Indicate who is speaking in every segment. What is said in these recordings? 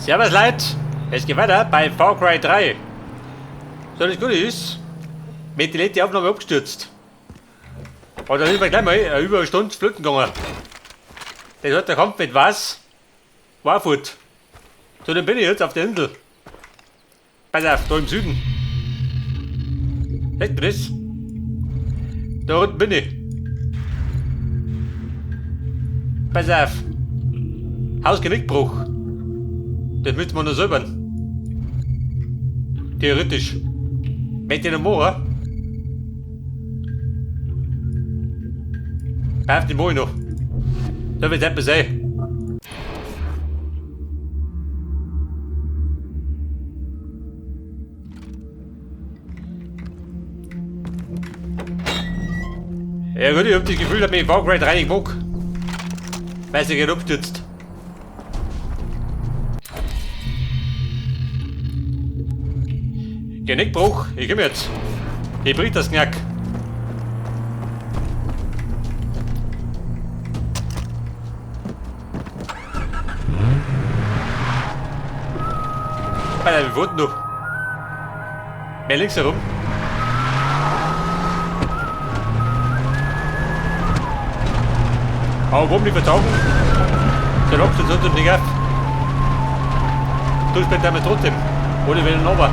Speaker 1: Servus Leute, es geht weiter bei Far Cry 3. So, das Gute ist, mit die letzte Aufnahme abgestürzt. Aber da sind wir gleich mal über eine Stunde flöten gegangen. Das hat der Kampf mit was? Warfoot. So, dann bin ich jetzt auf der Insel. Pass auf, da im Süden. Seht ihr das? Da unten bin ich. Pass auf. Hausgenickbruch. Das müsste man noch selber. Theoretisch. Möchte ich noch machen? Pass auf, den mach ich noch. So wird's etwas sein. Ja gut, ich hab das Gefühl, dass mich Far Cry 3 nicht mag. Weil sich nicht abstürzt. Genickbruch, ich komm jetzt. Ich brich das Knack. Alter, wir wurden noch. Mehr links herum. Aber warum nicht vertaugen? Der Absturz unter dem Ding auf. Du spielst damit trotzdem. Oder wenn noch.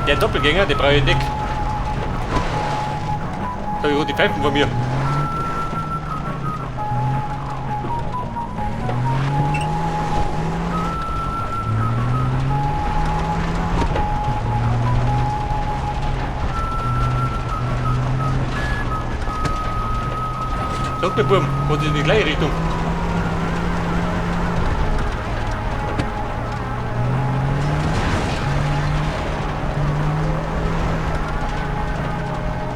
Speaker 1: Der Doppelgänger, den brauche ich nicht. Da hab ich die Pfeifen von mir. Sag mir, Burm, geht in die gleiche Richtung.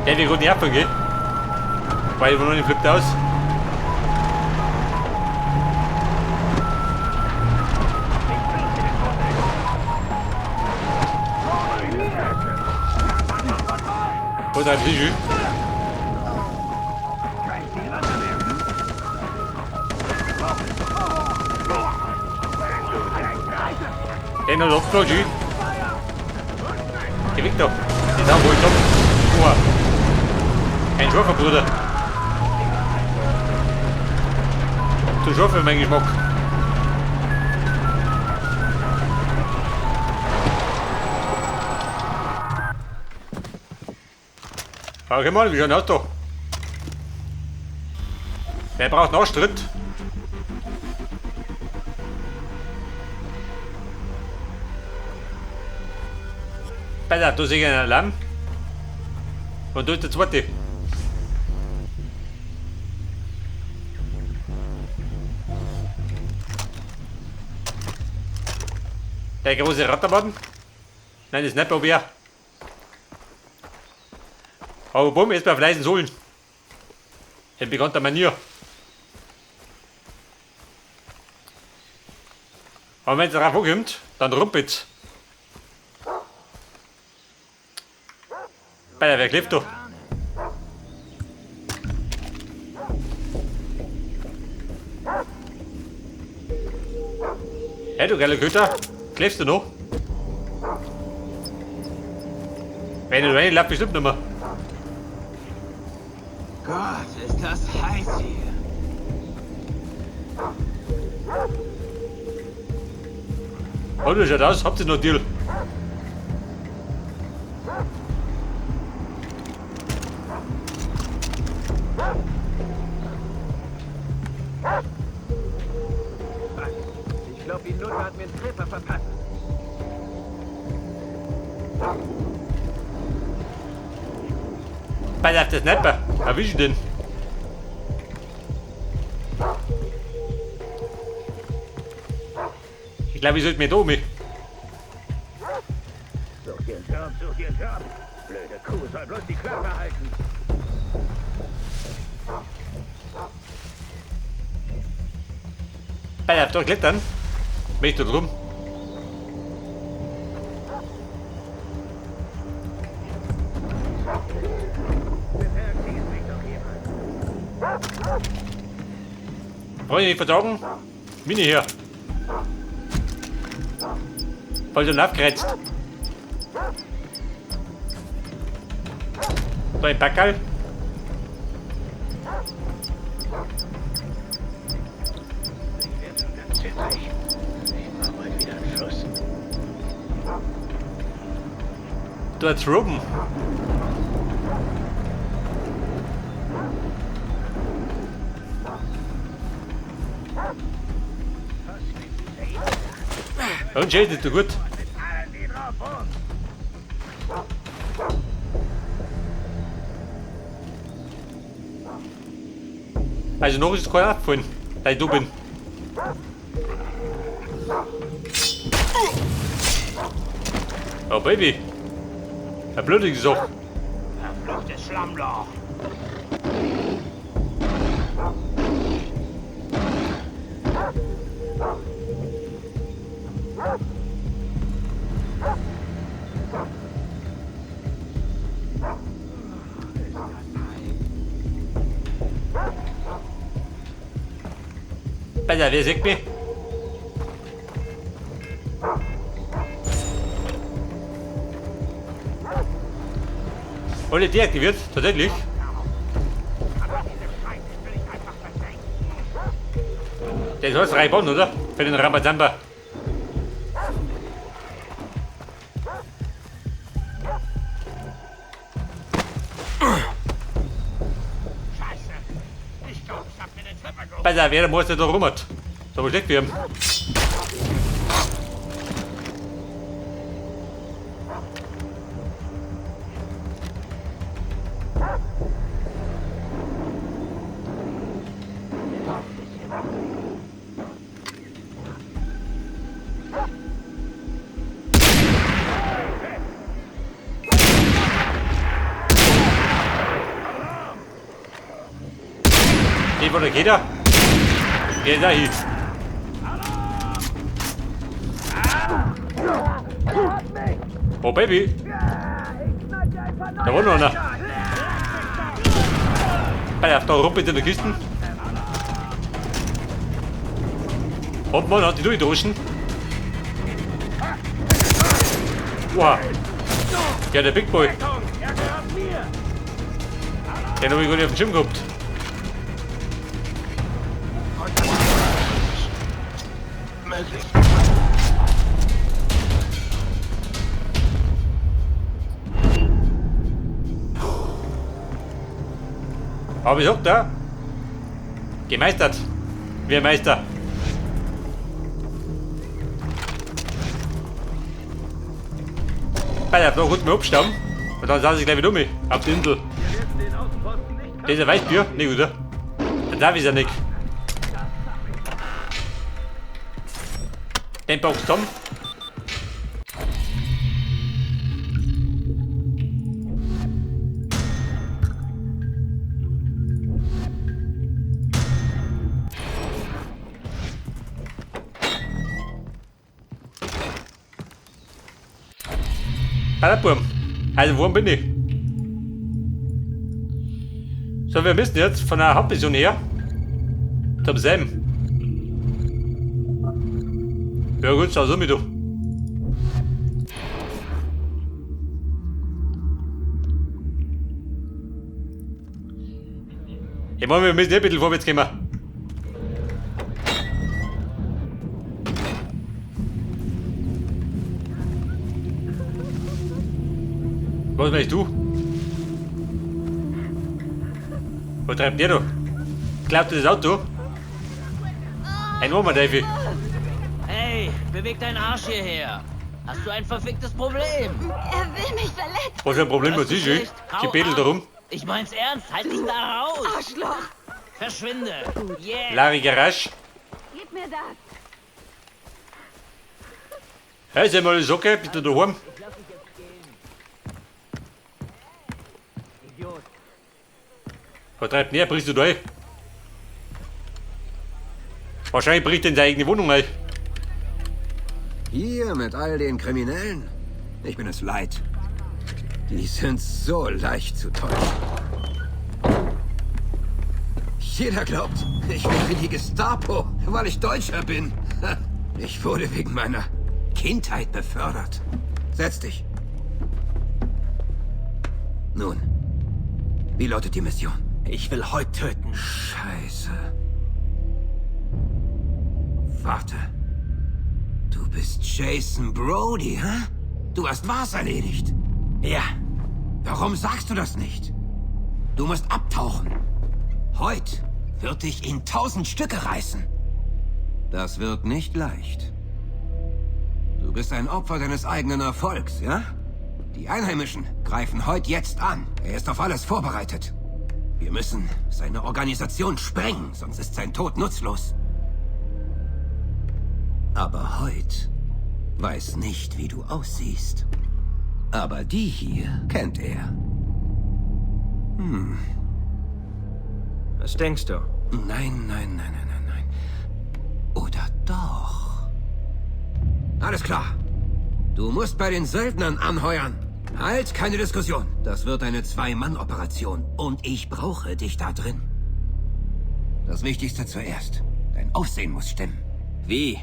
Speaker 1: Der will gerade nicht abfahren, gell? Weil ich noch nicht flippt aus. Wo ist ein Siegel? Den hat abgeflogen. Geh weg da. Die sind wohl top. Boah. Ein scharfer Bruder. Zu scharf für meinen Geschmack. Okay mal, wie schaut aus da? Wer braucht Nachstritt? Pass auf, da sehe ich einen Alarm. Und da ist der zweite. Der große Rattermann? Nein, das ist nicht probier. Aber bumm, jetzt bei leisen Sohlen. In bekannter Manier. Aber wenn es darauf ankommt, dann rumpelt's. Bei der, wer klebt da? Hey, du geile Köter, klebst du noch? Wenn du rein, lauf bestimmt nicht mehr.
Speaker 2: Gott, ist das heiß hier.
Speaker 1: Und wie schaut aus? Habt ihr noch Deal?
Speaker 2: Ich glaube, die Nutte hat mir einen Treffer verpasst.
Speaker 1: Pass auf, der Sniper. Erwisch ich den. Ich glaube, ich sollte mir da um.
Speaker 3: Such dir einen Job, such dir einen Job. Blöde Kuh soll bloß die Klappe halten.
Speaker 1: Pass auf, da klettern. Bin ich da drum?
Speaker 3: Bisher schießt mich doch jemand.
Speaker 1: Brauche ich nicht versorgen. Mini hier. Voll so abgerätzt. Da ein Backerl.
Speaker 3: Ich werde schon ganz zittrig. Ich mach mal wieder einen Schuss.
Speaker 1: Du als Robben. Und schön, ist gut. Also noch ist keiner abgefallen, da ich da bin. Oh Baby. Eine blöde Sache.
Speaker 3: Verfluchtes Schlammloch.
Speaker 1: Alter, wer sieht mich? Alle deaktiviert, tatsächlich. Der soll es reinbauen, oder? Für den Rambazamba.
Speaker 3: Scheiße. Ich glaube, ich hab mir den Tripper geholt.
Speaker 1: Alter, wer muss der da rum hat? So aber schlecht werden. Die von der Keda? Geh da hin. Oh Baby. Da war noch einer. Alter, da rumpelt in der Kiste. Hopp, man hat die durchdroschen. Wow. Ja, der Big Boy. Den hab ich gar nicht auf dem Schirm gehabt.
Speaker 3: Möglich.
Speaker 1: Aber ich sag da. Gemeistert. Wir Meister. Alter, da gut mir abstammen. Und dann saß ich gleich wieder um mich. Auf die Insel. Das ist ein Weißbier? Nicht, oder? Dann darf ich ja nicht. Den Box zusammen. Ballerburm. Also, wo bin ich? So, wir müssen jetzt von der Hauptmission her zum Sam. Ja gut, schau so mit du. Ich meine, wir müssen eh ein bisschen vorwärts gehen. Was meinst du? Wo treibt der da? Glaubt das Auto? Ein Oma, Davy.
Speaker 4: Hey, beweg deinen Arsch hierher. Hast du ein verficktes Problem?
Speaker 5: Er will mich verletzen.
Speaker 1: Was für ein Problem, was ist, ich? Die bedelt da rum.
Speaker 4: Ich mein's ernst, halt dich da raus.
Speaker 5: Arschloch.
Speaker 4: Verschwinde. Yeah.
Speaker 1: Larry Garage.
Speaker 5: Gib mir das.
Speaker 1: Hey, sei mal die Socke, bist du daheim? Was treibt denn er? Brichst du da ein? Wahrscheinlich bricht er in seine eigene Wohnung ein.
Speaker 2: Hier mit all den Kriminellen? Ich bin es leid. Die sind so leicht zu täuschen. Jeder glaubt, ich wäre die Gestapo, weil ich Deutscher bin. Ich wurde wegen meiner Kindheit befördert. Setz dich. Nun, wie lautet die Mission?
Speaker 6: Ich will Hoyt töten.
Speaker 2: Scheiße. Warte. Du bist Jason Brody, hä? Du hast was erledigt.
Speaker 6: Ja.
Speaker 2: Warum sagst du das nicht? Du musst abtauchen. Hoyt wird dich in 1000 Stücke reißen. Das wird nicht leicht. Du bist ein Opfer deines eigenen Erfolgs, ja? Die Einheimischen greifen Hoyt jetzt an. Er ist auf alles vorbereitet. Wir müssen seine Organisation sprengen, sonst ist sein Tod nutzlos. Aber Hoyt weiß nicht, wie du aussiehst. Aber die hier kennt er. Hm.
Speaker 6: Was denkst du?
Speaker 2: Nein, nein, nein, nein, nein, nein. Oder doch? Alles klar. Du musst bei den Söldnern anheuern. Halt, keine Diskussion. Das wird eine Zwei-Mann-Operation. Und ich brauche dich da drin. Das Wichtigste zuerst. Dein Aussehen muss stimmen.
Speaker 6: Wie?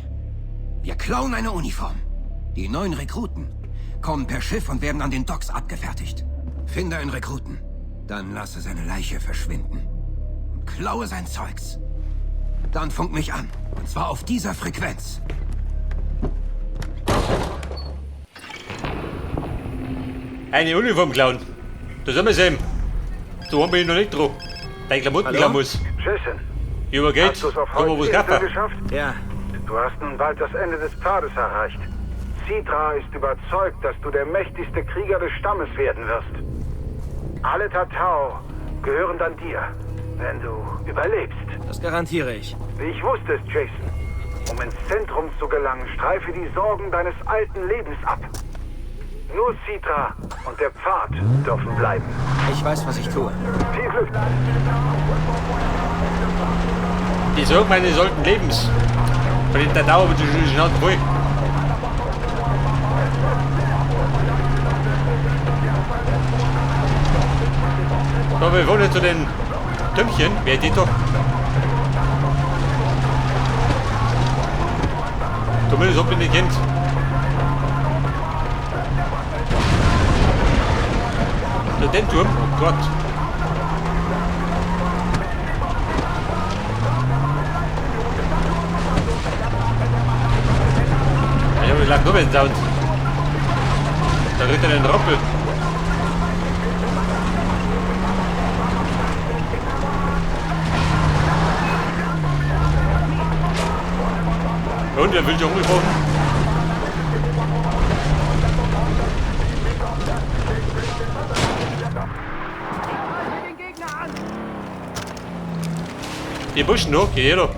Speaker 2: Wir klauen eine Uniform. Die neuen Rekruten kommen per Schiff und werden an den Docks abgefertigt. Finde einen Rekruten. Dann lasse seine Leiche verschwinden. Und klaue sein Zeugs. Dann funk mich an. Und zwar auf dieser Frequenz.
Speaker 1: Eine Uniform klauen. Da sind wir eben. Da haben wir noch nicht drauf. Deine Klamotten klauen muss.
Speaker 3: Jason,
Speaker 1: Über Geld.
Speaker 3: hast du's auf
Speaker 1: Kann man was
Speaker 3: Hoyts Insel
Speaker 1: kaufen.
Speaker 3: geschafft?
Speaker 6: Ja.
Speaker 3: Du hast nun bald das Ende des Pfades erreicht. Citra ist überzeugt, dass du der mächtigste Krieger des Stammes werden wirst. Alle Tatau gehören dann dir, wenn du überlebst.
Speaker 6: Das garantiere ich.
Speaker 3: Ich wusste es, Jason. Um ins Zentrum zu gelangen, streife die Sorgen deines alten Lebens ab. Nur Citra und der Pfad dürfen bleiben.
Speaker 6: Ich weiß, was ich tue.
Speaker 3: Viel Glück.
Speaker 1: Die Sorgen meines alten Lebens. Von den Tatau wird die Schnauze voll. So, wir wollen zu den Türmchen. Wer die doch? Zumindest ob ich nicht kennt. So, den Turm? Oh Gott. Ich habe gesagt, nur den Sound. Da kriegt er den Rappel. Und er will dich umgebracht. Die Buschen noch, geht jeder.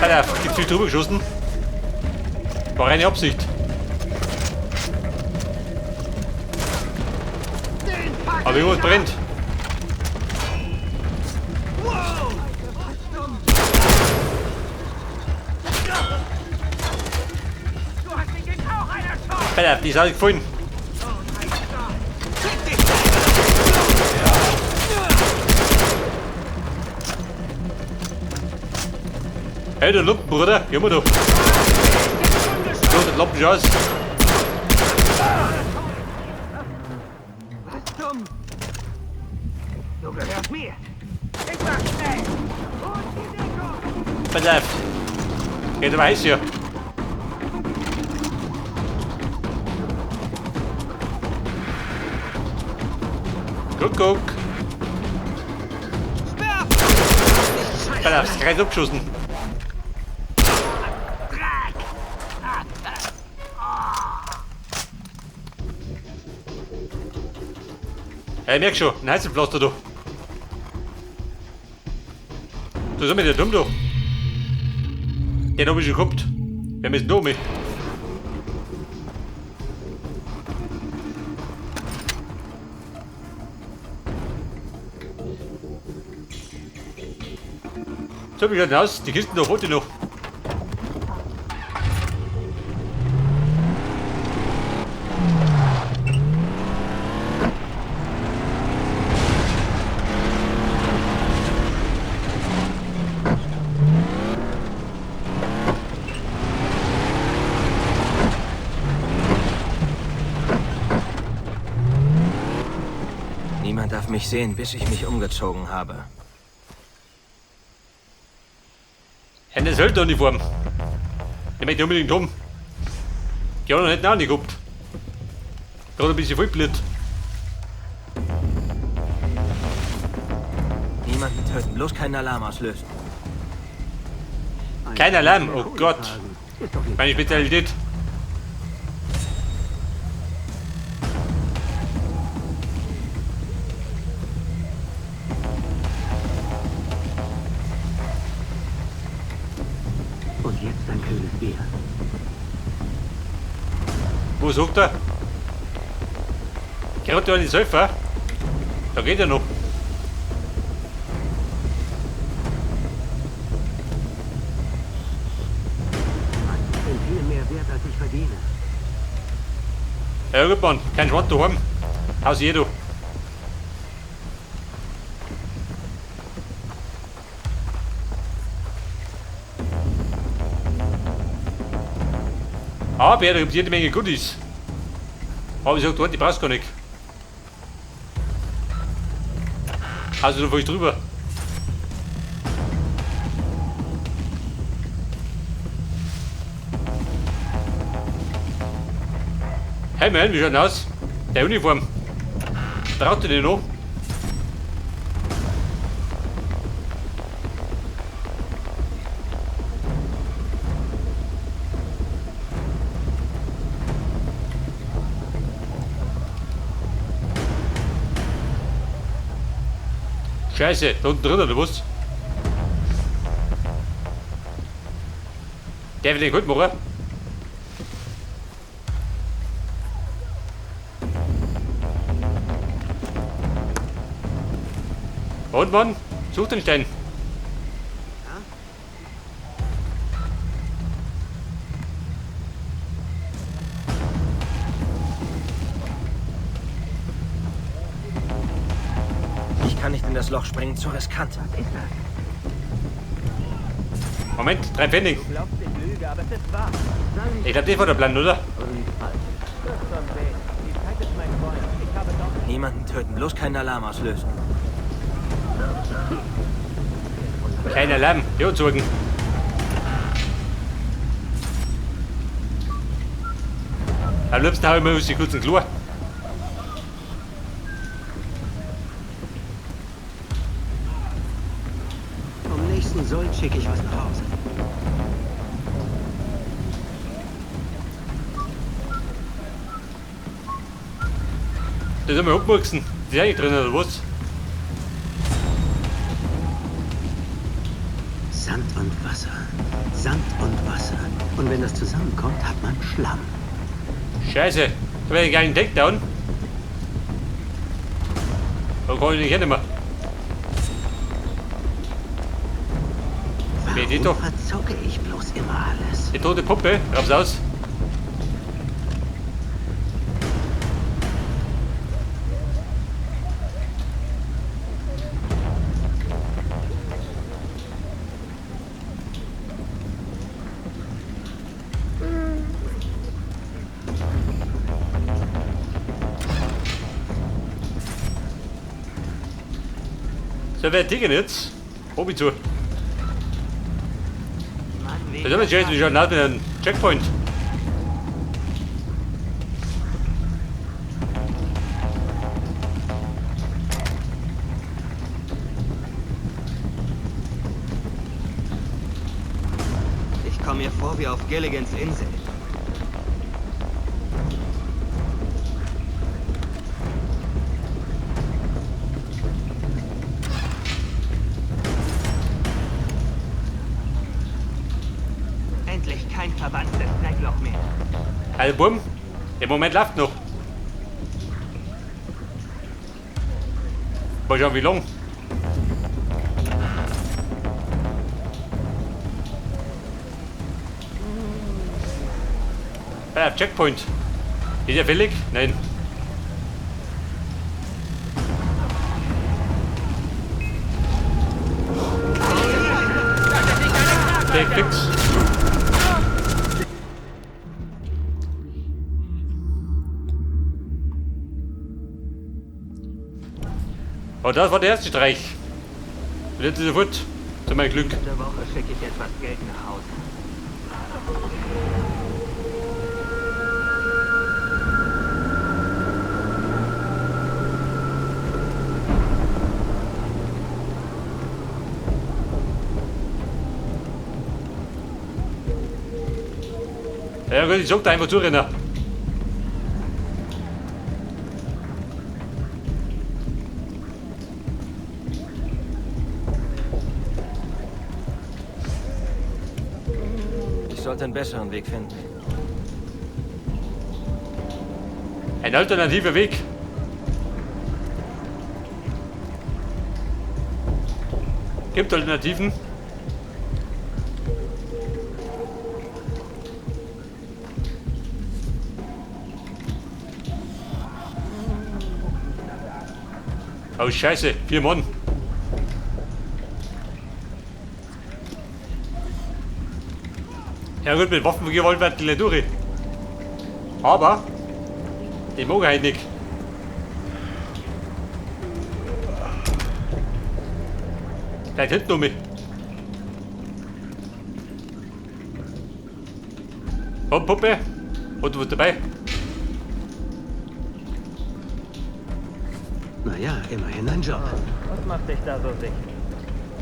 Speaker 1: Hat er gezielt drüber geschossen. War reine Absicht. Aber irgendwas brennt. Alter, die ist alles gefunden. Hey, du Lumpen, Bruder, geh mal doch. So, das Lumpen schon aus.
Speaker 3: Was zum? Du gehörst mir. Ich mach schnell. Und die Deckung.
Speaker 1: Pass auf. Geht aber heiß hier. Guck, guck. Pass auf, das Kreis abgeschossen. Ja, ich merk schon, ein Heizenpflaster da. Da sind wir der dumm da. Den hab ich schon gehabt. Wir müssen da mit. So, wie schaut denn aus? Die Kisten da wollte ich noch.
Speaker 6: darf mich sehen, bis ich mich umgezogen habe.
Speaker 1: Eine Söldneruniform. Die möchte ich unbedingt haben. Die haben noch nicht auch gehabt. Gerade ein bisschen voll blöd.
Speaker 6: Niemanden töten, bloß keinen Alarm auslösen.
Speaker 1: Kein Alarm, oh Gott. Meine Spezialität.
Speaker 7: Und jetzt ein kühles Bier.
Speaker 1: Wo sucht er? Gerade an die Säufer. Da geht er noch.
Speaker 7: Ich bin viel mehr wert, als ich verdiene.
Speaker 1: Ja gut, Mann, kein Schwanz daheim. Haus jeder. Aber da gibt jede Menge Goodies. Aber ich sag, die brauchst du gar nicht. Also da fahr ich drüber. Hey man, wie schaut denn aus? Der Uniform. Braucht ihr die noch? Scheiße, da unten drin, oder was? Der will den gut machen. Und Mann, such den Stein.
Speaker 6: Ich kann nicht in das Loch springen, zu riskant.
Speaker 7: Was ist das?
Speaker 1: Moment, 3 Pfennig.
Speaker 4: Du glaubst, ich lüge, aber es ist wahr.
Speaker 1: Ich glaub, das war der Plan, oder?
Speaker 6: Niemanden töten, bloß keinen Alarm auslösen.
Speaker 1: Kein Alarm, ja, zogen. Am liebsten hau ich mir aus kurz einen Klo.
Speaker 7: Vom nächsten Sold schicke ich was nach Hause.
Speaker 1: Das haben wir abgewachsen. Das ist eigentlich drin, oder was?
Speaker 7: Sand und Wasser. Sand und Wasser. Und wenn das zusammenkommt, hat man Schlamm.
Speaker 1: Scheiße. Da werde ich einen Takedown. Da kann ich nicht hin mehr.
Speaker 7: Warum verzocke ich bloß immer alles?
Speaker 1: Die tote Puppe, raus aus. So, wer ticken jetzt? Hobby zu. Das ist immer schön, wie schon mit einem Checkpoint.
Speaker 6: Ich komme mir vor wie auf Gilligans Insel. Endlich kein verwandtes Dreckloch mehr.
Speaker 1: Also bumm, der Moment läuft noch. Mal schauen, wie lang. Checkpoint. Ist er fällig? Nein. Take fix. Aber das war der erste Streich. Und jetzt ist er fort. Zu meinem Glück.
Speaker 6: Nächste Woche schicke ich etwas Geld nach Hause.
Speaker 1: Ja gut, ich sag da einfach zurennen.
Speaker 6: Ich sollte einen besseren Weg finden.
Speaker 1: Ein alternativer Weg. Gibt Alternativen? Oh Scheiße, 4 Mann. Ja gut, mit Waffengewalt wird die durch. Aber die mag ich halt nicht. Vielleicht hinten um mich. Komm, Puppe. Und du bist dabei.
Speaker 7: Naja, immerhin ein Job.
Speaker 4: Was macht dich da so sicher?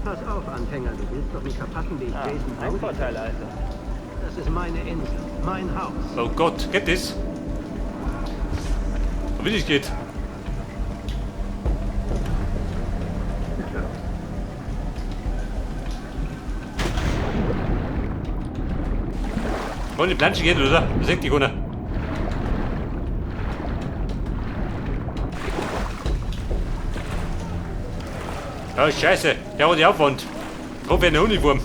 Speaker 7: Pass auf, Anfänger, du willst doch nicht verpassen, wie ich Jason
Speaker 4: Ein
Speaker 7: Brody
Speaker 4: Vorteil also.
Speaker 7: Das ist meine Insel, mein Haus.
Speaker 1: Oh Gott, geht das? Wie das geht? Wollen die Plansche gehen, oder? Das sieht die keiner. Oh Scheiße, der hat die Aufwand. Drauf eine Uniform.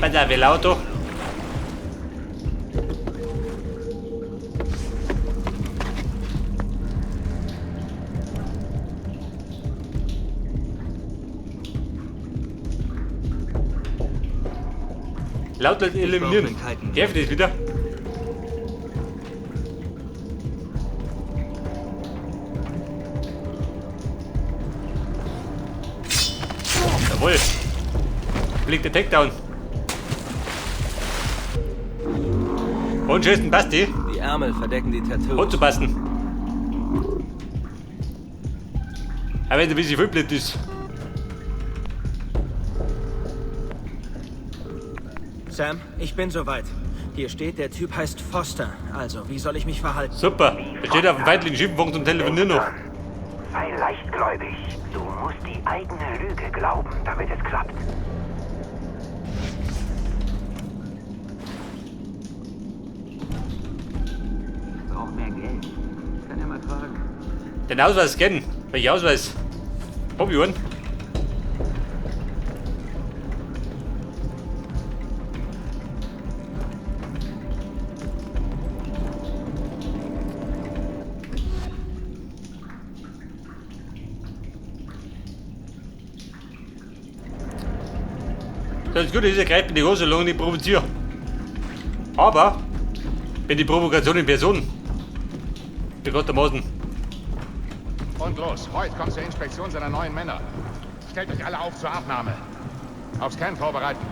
Speaker 1: Bei der Velauto. Laut eliminieren. Darf ich das wieder? Jawohl. Fliegt der Takedown. Und schönen Basti.
Speaker 6: Die Ärmel verdecken die Tattoos.
Speaker 1: Und zu passen. Aber wenn es ein bisschen vollblind ist.
Speaker 6: Sam, ich bin soweit. Hier steht, der Typ heißt Foster. Also, wie soll ich mich verhalten?
Speaker 1: Super. Er steht auf dem feindlichen Schiffenpunkt zum Telefonieren noch.
Speaker 3: Sei leichtgläubig. Du musst die eigene Lüge glauben, damit es klappt.
Speaker 7: Ich brauche mehr Geld. Ich kann ja mal fragen.
Speaker 1: Den Ausweis scannen. Welcher Ausweis? Hab ich einen? Das Gute ist, er greift mir die Hose, solange ich nicht provoziere. Aber wenn die Provokation in Person bekanntermaßen.
Speaker 8: Und los, heute kommt zur Inspektion seiner neuen Männer. Stellt euch alle auf zur Abnahme. Auf Scan vorbereiten.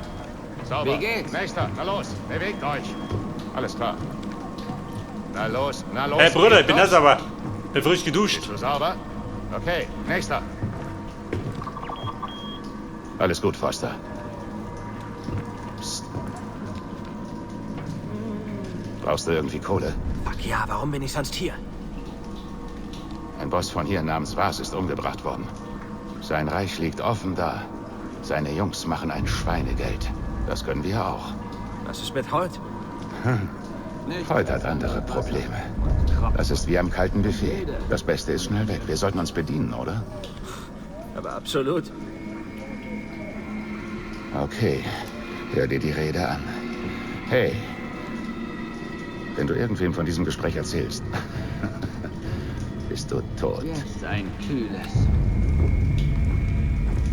Speaker 8: Sauber.
Speaker 2: Wie geht's?
Speaker 8: Nächster, na los, bewegt euch. Alles klar. Na los, na los.
Speaker 1: Hey Bruder, ich bin
Speaker 8: los.
Speaker 1: nass, aber bin frisch geduscht.
Speaker 8: Bist du sauber? Okay, nächster. Alles gut, Foster. Psst. Brauchst du irgendwie Kohle?
Speaker 6: Fuck ja, warum bin ich sonst hier?
Speaker 8: Ein Boss von hier namens Vaas ist umgebracht worden. Sein Reich liegt offen da. Seine Jungs machen ein Schweinegeld. Das können wir auch.
Speaker 6: Was ist mit Holt?
Speaker 8: Holt hat andere Probleme. Das ist wie am kalten Buffet. Das Beste ist schnell weg. Wir sollten uns bedienen, oder?
Speaker 6: Aber absolut.
Speaker 8: Okay, hör dir die Rede an. Hey, wenn du irgendwem von diesem Gespräch erzählst, bist du tot.
Speaker 4: Jetzt ein kühles.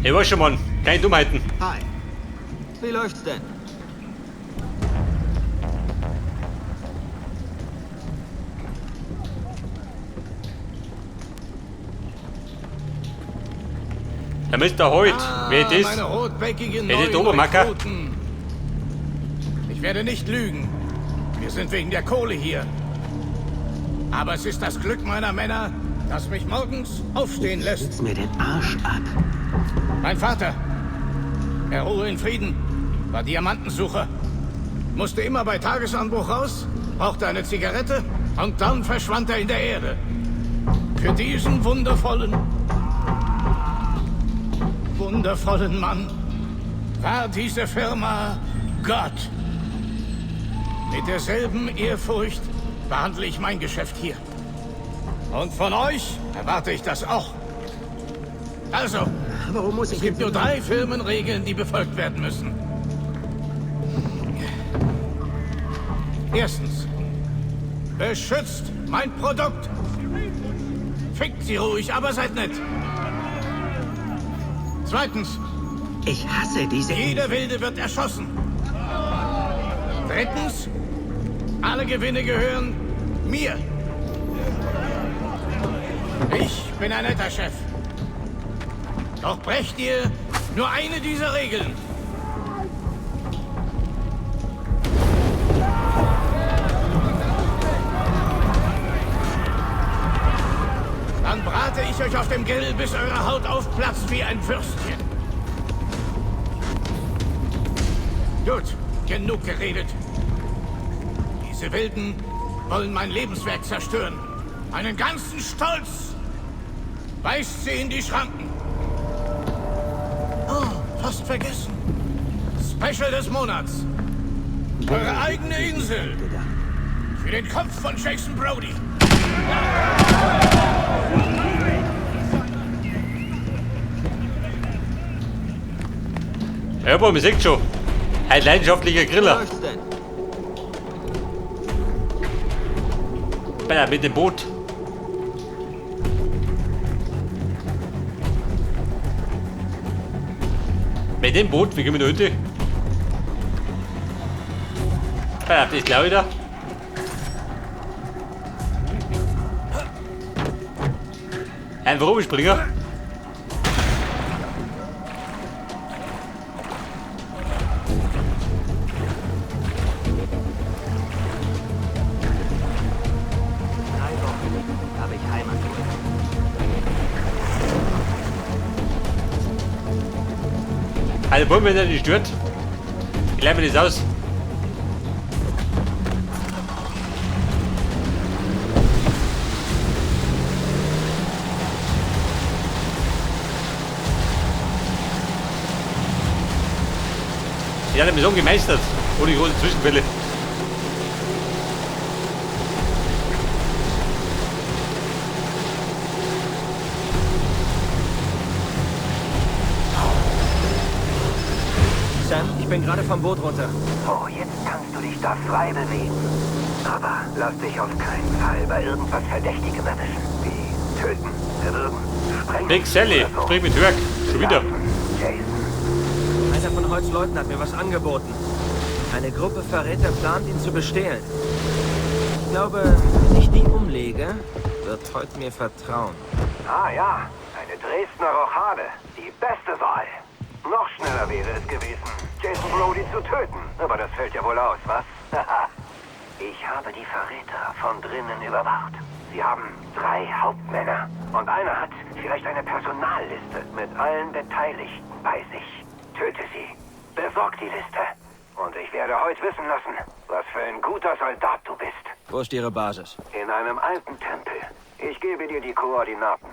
Speaker 1: Ich weiß schon, Mann. Keine Dummheiten.
Speaker 6: Hi. Wie läuft's denn?
Speaker 1: Der Mr. Hoyt, wer das?
Speaker 9: Meine rotbäckigen
Speaker 1: Wer ist
Speaker 9: neuen
Speaker 1: Obermacker?
Speaker 9: Rekruten. Ich werde nicht lügen. Wir sind wegen der Kohle hier. Aber es ist das Glück meiner Männer, das mich morgens aufstehen lässt.
Speaker 7: Schwitz mir den Arsch ab.
Speaker 9: Mein Vater, er ruhe in Frieden, war Diamantensucher. Musste immer bei Tagesanbruch raus, brauchte eine Zigarette und dann verschwand er in der Erde. Für diesen wundervollen, wundervollen Mann war diese Firma Gott. Mit derselben Ehrfurcht behandle ich mein Geschäft hier. Und von euch erwarte ich das auch. Also,
Speaker 7: Warum muss
Speaker 9: es
Speaker 7: ich
Speaker 9: gibt nur 3 Firmenregeln, die befolgt werden müssen. Erstens, beschützt mein Produkt. Fickt sie ruhig, aber seid nett. Zweitens,
Speaker 7: Ich hasse diese
Speaker 9: jeder Wilde wird erschossen. Drittens, alle Gewinne gehören mir. Ich bin ein netter Chef. Doch brecht ihr nur eine dieser Regeln. Dann brate ich euch auf dem Grill, bis eure Haut aufplatzt wie ein Würstchen. Gut, genug geredet. Diese Wilden wollen mein Lebenswerk zerstören. Meinen ganzen Stolz. Weist sie in die Schranken. Oh, fast vergessen. Special des Monats. Eure eigene Insel. Für den Kopf von Jason Brody.
Speaker 1: Ja, aber man sieht schon. Ein leidenschaftlicher Griller.
Speaker 6: Wie läuft's denn?
Speaker 1: Mit dem Boot. Mit dem Boot, wie gehen wir da hinten? Ja, das glaube ich da. Einfach rumspringen. Also, wollen wir nicht stört? Ich leih mir das aus. Ich habe mich so gemeistert, ohne große Zwischenfälle.
Speaker 6: Sam, ich bin gerade vom Boot runter.
Speaker 2: Oh, jetzt kannst du dich da frei bewegen. Aber lass dich auf keinen Fall bei irgendwas Verdächtigem erwischen. Wie töten, erwürgen, sprengen.
Speaker 1: Big Sally,
Speaker 2: oder so.
Speaker 1: sprich mit Hörg. Schon wieder.
Speaker 2: Jason.
Speaker 6: Einer von Hoyts Leuten hat mir was angeboten. Eine Gruppe Verräter plant, ihn zu bestehlen. Ich glaube, wenn ich die umlege, wird Hoyt mir vertrauen.
Speaker 2: Ah ja, eine Dresdner Rochade. Die beste Wahl. Noch schneller wäre es gewesen, Jason Brody zu töten. Aber das fällt ja wohl aus, was? Ich habe die Verräter von drinnen überwacht. Sie haben 3 Hauptmänner. Und einer hat vielleicht eine Personalliste mit allen Beteiligten bei sich. Töte sie. Besorg die Liste. Und ich werde heute wissen lassen, was für ein guter Soldat du bist.
Speaker 6: Wo ist ihre Basis?
Speaker 2: In einem alten Tempel. Ich gebe dir die Koordinaten.